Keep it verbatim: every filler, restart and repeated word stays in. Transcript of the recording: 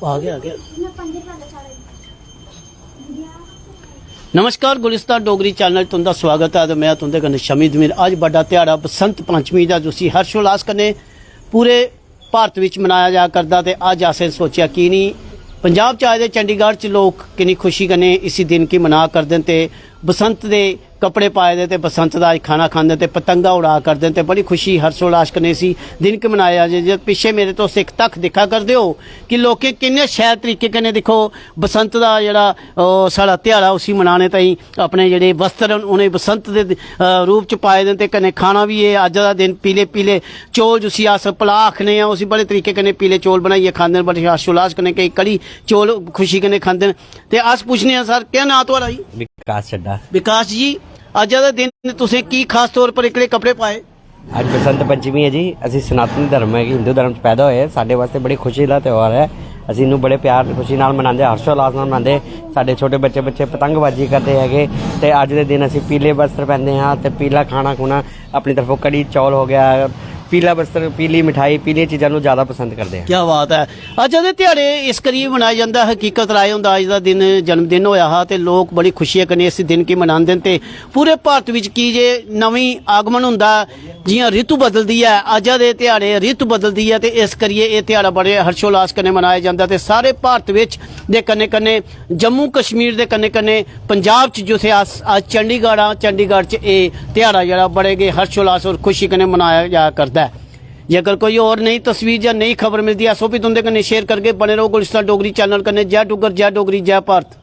आ गया, आ गया। नमस्कार, गुलिस्तान डोगरी चैनल तुं'दा स्वागत ऐ ते में तुं'दे कन्नै शमी धमीर। अज्ज बड्डा ध्याड़ा बसंत पंचमी दा, जिसी हर्षोल्लास कन्नै पूरे भारत विच मनाया जा करदा, ते अज्ज असें सोचेआ की निं पंजाब च आए दे चंडीगढ़ च लोक किन्नी खुशी कन्नै इसी दिन गी मना करदे न ते बसंत दे कपड़े पाए दे ते बसंत दा अज्ज खाना खांदे ते पतंगा उड़ा करदे ते बड़ी खुशी हर्षोल्लास कन्नै इसी दिन गी मनाया जे। जे पिच्छे मेरे तुस इक तक्क दिक्खा करदे ओ कि लोकें किन्ने शैल तरीके कन्नै, दिक्खो, बसंत दा जेह्ड़ा, ओह्, साढ़ा ध्याड़ा उसी मनाने ताईं अपने जेह्ड़े वस्त्र न उ'नें बसंत दे, अ, रूप च पाए दे न ते कन्नै खाना बी एह् अज्ज दा दिन पीले पीले चौल जिसी अस पलाऽ आखने आं उसी बड़े तरीके कन्नै पीले चौल बनाइयै खंदे न, बड़े हर्षोल्लास कन्नै केईं कढ़ी चौल खुशी कन्नै खंदे न। ते अस पुच्छने आं, सर, केह् नांऽ थुआढ़ा जी? विकास चड्ढा। विकास जी, अज्ज दा दिन तुसें की खास तौर पर एह्कड़े कपड़े पाए? ਅੱਜ ਬਸੰਤ ਪੰਚਮੀ ਹੈ ਜੀ। ਅਸੀਂ ਸਨਾਤਨੀ ਧਰਮ ਹੈ ਕਿ ਹਿੰਦੂ ਧਰਮ ਚ ਪੈਦਾ ਹੋਏ ਹਾਂ। ਸਾਡੇ ਵਾਸਤੇ ਬੜੀ ਖੁਸ਼ੀ ਦਾ ਤਿਉਹਾਰ ਹੈ। ਅਸੀਂ ਇਹਨੂੰ ਬੜੇ ਪਿਆਰ ਤੇ ਖੁਸ਼ੀ ਨਾਲ ਮਨਾਉਂਦੇ ਹਾਂ, ਹਰਸ਼ੋਲਾਸ ਨਾਲ ਮਨਾਉਂਦੇ। ਸਾਡੇ ਛੋਟੇ ਬੱਚੇ ਬੱਚੇ ਪਤੰਗਬਾਜ਼ੀ ਕਰਦੇ ਹੈਗੇ ਤੇ ਅੱਜ ਦੇ ਦਿਨ ਅਸੀਂ ਪੀਲੇ ਵਸਤਰ ਪਹਿਨਦੇ ਹਾਂ ਤੇ ਪੀਲਾ ਖਾਣਾ ਖੁਣਾ, ਆਪਣੀ ਤਰਫੋਂ ਕੜੀ ਚੌਲ ਹੋ ਗਿਆ, ਪੀਲਾ ਵਸਤਰ, ਪੀਲੀ ਮਿਠਾਈ, ਪੀਲੀਆਂ ਚੀਜ਼ਾਂ ਨੂੰ ਜ਼ਿਆਦਾ ਪਸੰਦ ਕਰਦੇ ਹਾਂ। क्या बात है। अज्ज दे ध्याड़े इस करियै मनाया जंदा, हकीकत राय हुंदा अज्ज दा दिन जन्मदिन होया हा ते लोक बड़ी खुशिया कन्नै इस दिन गी मनांदे न ते पूरे भारत विच की जे नमीं आगमन हुंदा, जियां रितु बदलदी ऐ, अज्ज दे ध्याड़े रितु बदलदी ऐ ते इस करियै एह् ध्याड़ा बड़े हर्षोल्लास कन्नै मनाया जंदा ते सारे भारत विच दे कन्नै कन्नै जम्मू कश्मीर दे कन्नै कन्नै पंजाब च जित्थै अस अज्ज चंडीगढ़ आं, चंडीगढ़ च एह् ध्याड़ा जेह्ड़ा बड़े गै हर्षोल्लास और खुशी कन्नै मनाया जा करदा ऐ। जेकर कोई होर नई तस्वीर जां नई खबर मिलदी ऐ, अस ओह् बी तुं'दे कन्नै शेयर करगे। बने रहो गुलिस्तान डोगरी चैनल कन्नै। जय डुग्गर, जय डोगरी, जय भारत।